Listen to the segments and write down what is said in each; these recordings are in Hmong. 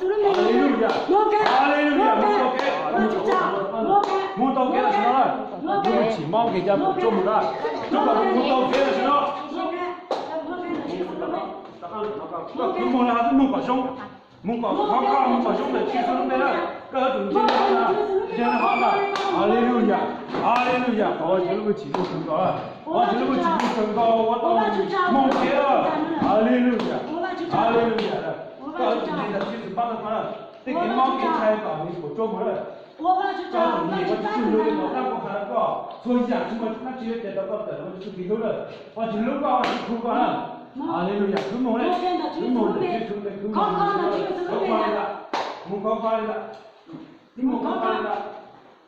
Haleluya, haleluya, mus tau kev, mus tau kev lawm tam sim no. Lub hwj chim mob kev cai puas tsuaj mus lawm, tsuaj kom mus tau kev tam sim no. Koj mus lawm, mus kom zoo, mus kom khov kho, mus kom zoo ntawm Tswv Yexus lub npe lawm. Koj yuav tsum ntseeg, ntseeg nws hov lawm. Haleluya, haleluya, thov Vajtswv lub hwj chim mus kawg nkaus lawm, thov Vajtswv lub hwj chim mus kawg nkaus, ua tau mus kev lawm. Haleluya, haleluya, koj yuav tsum ntseeg ntawm Tswv Yexus pab tau koj lawm. Tej kev mob kev ntshai kom nws puas tsuaj mus lawm. Koj tus nyiam Vajtswv txuj lus li uas tab kuv hais rau koj, txhua yam tsis muaj dab tsi yuav cia tau koj tawm Vajtswv tus Vajtswv lub lawm. Vajtswv hlub koj, Vajtswv hlub koj na. Haleluya, khwv mus li, khwv mus ntawm Tswv Yexus lub npe, khwv mus, khov kho li lawm, mus khov kho li lawm, mus khov kho li lawm.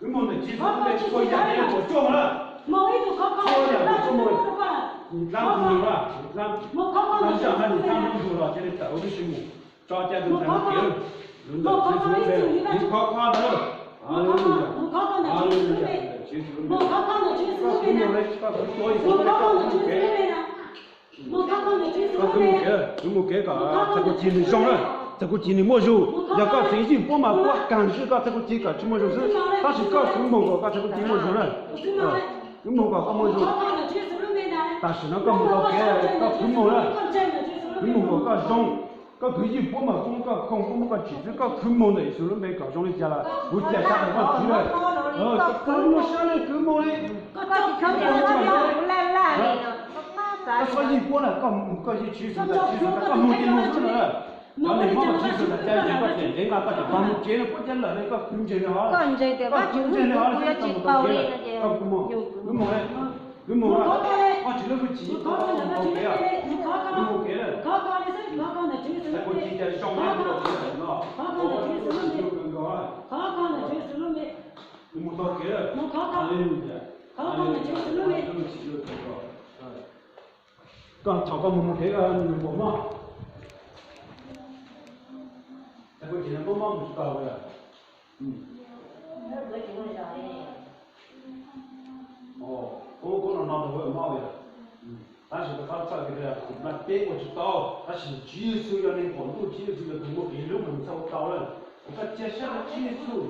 Wb moog ntawm Tswv Yexus lub npe txhua yam yuav tsum cuag lawm. Txhua yam yuav tsum moog. Nws dlaab tus nus lawm, nws dlaab, dlaab zaj hab nws dlaab nub nrug los cia li tawm huv tib si mus. Tso cai tus ntawd mus kev lawm. Lub ntawm Tswv Yexus lub npe, nws khov kho ntawd lawm. Haleluya, haleluya, Tswv Yexus lub npe. Koj kuj moog le, koj kuj tuav Yexus lub npe, koj kuj moog kev. Koj kuj moog kev, kuv moog kev kom txhais kua ci nws zoo na, txhais kua ci nws muaj zug. Yog koj tseem ywj puab mas puab kaag zog koj txhais kua ci kom tsis muaj zug xwb. Tab sis koj kuj moog kom koj txhais kua ci muaj zug na. Kuv moog kom koj muaj zug. Tam sim no koj moog tau kev, koj kuj moog na. Kuv moog kom koj zoo. Koj khwv ywj puab mas puab muab koj khoom, puab muab koj tsim xwb, koj khwv moog ntawm Yexus lub npe kom zoo li cas los kuv cia sab rau koj khwv lawm. Koj khwv moog sab lawm, khwv moog li. Koj txhob ywj puab lawm, koj moog koj ywj Tswv Yexus ntawm Tswv Yexus ntawm koj moog ces moog xwb lawm. Cov neeg mob Tswv Yexus ntawm cai ces koj tseem ntev nqa koj tseem pab moog tsev no puab ca lawm ne, koj khwv ntseeg li hov. Koj khwv ntseeg li hov, koj moog tau kev lawm, koj kuj moog, kuv moog, kuv moog lawm. Koj tsis lub hwj chim, koj moog tau kev, kuv moog kev lawm. Txhais kua ci cas zoo li koj kev lawm no, koj moog tau kev lawm. Kuv moog tau kev lawm. Haleluya. Koj thaum koj moog moog kev koj nug puas mob? Txhais kua ci mob mob mus tsis tau lawm. Koj no no rau mob li. Tab sis koj txhawj tias khoom nplaj teb ua tsis tau, tab sis Tswv Yexus yog neeg pom ntuj, Tswv Yexus yog tus muaj kev hlub mas nws txhawj ua tau lawm. Koj cia siab rau Tswv Yexus.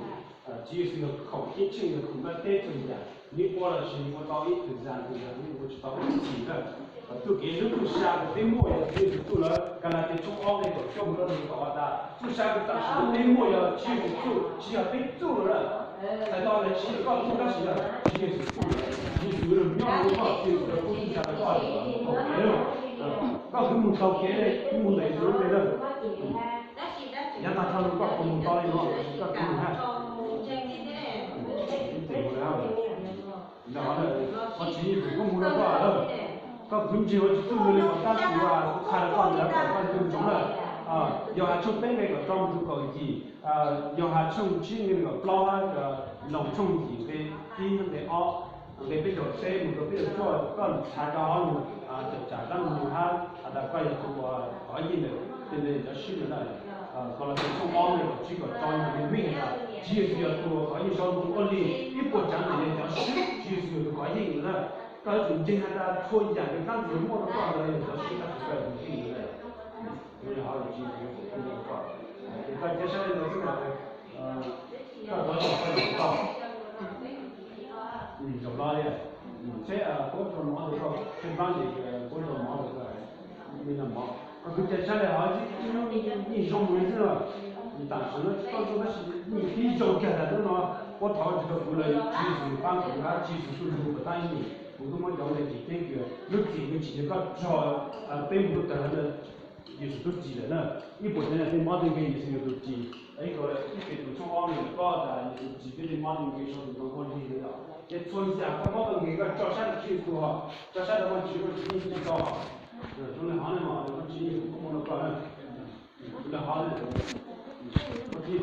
Tswv Yexus yog khoom ceeb tsheej, yog khoom nplaj teb txhua yam. Nws ua los sis nws ua tau ib tug zag tus zag, nws ua tsis tau ib txhis lawm. Txuj kev hlub txuj sa kws peb muaj yog Tswv Yexus txuj lawm. Kalatias tshooj ob nqe kaum cuaj mus rau nees nkaum has tas txuj sa kws tam sim no peb muaj yog Tswv Yexus txuj, tsis yog peb txuj lawm. Txhais tau tias tsis yog koj txuj tab sis yog Tswv Yexus txuj lawm. Tswv Yexus nyob rau koj, Tswv Yexus pub txuj sa rau koj, koj khwv moog tau kev, koj khwv moog tau kev, koj moog ntawm Yexus lub npe lawm. Yav tag dhau lug koj puas moog tau li no, koj khwv moog hab. Ntawm qhov Tswv Yexus koj moog rau koj lawm, koj khwv ntseeg ua tsis txuj lug li, koj tab sis ua kuv qha rau koj ntawd kom koj nco ntsoov lawm. Yauhas tshooj peb nqe kaum rau mus rau kaum yim, Yauhas tshooj tsib nqe kaum plaub hab Loos tshooj yim nqe ib nqe ob, nqe peb caug peb mus rau peb caug cuaj, koj lug xav rau hauv lug, tawm tsam dlaab lug hab has tas koj yog tus uas kov yeej ntawm tej cov swb ntawd na. Kalatias tshooj ob nqe kaum tsib kaum rau yog nws meej has tas Tswv Yexus yog tus uas kov yeej, sau ntawv ua li ib puas tsaav ntawm yog cov swb, Tswv Yexus yog tus kov yeej ntawd na. Koj yuav tsum ntseeg has tas txhua yam kws dlaab ntawd muaj rau koj ntawd yog cov swb tab sis koj yog tus yeej ntawd na. Ua li hov Tswv Yexus yuav ua rau koj, ces koj cia siab li ntawd xwb na. Koj rov xyuas koj nyob tau zaum no li, seb puab rau mov rau koj, seb npaab ces puab rau mov rau koj li no mov. Koj khwv cia siab li hov, yeej zoo mus li xwb na. Tam sim no tsis tau zoo tab sis yeej tib zoo kiag tas hnub no puab thov tsis tau kuv lawm, Tswv Yexus paab kuv hab Tswv Yexus txuj lug kuv taab ib mus, kuv tub muab cov ntawd tsis teb kws lub txim kuv tsim nyog koj tso peb mus lub tawg ntawd. Yexus tub tsim lawm na. Ib puas tsav yog tej mob tej nkeeg Yexus yog tus tsim. Ib Petus tshooj ob nqe kaum plaub tas Yexus tsim peb tej mob tej nkeeg sau ntawv nkaus li ntawd yom. Ces txhua yam koj mob koj nkeeg koj tso sab rau Tswv Yexus, tso sab rau Vaajtswv, Vaajtswv yeej tsim tau. Zoo li hov ne, Vaajtswv yeej tsim koj mob rau koj na. Zoo li hov ne.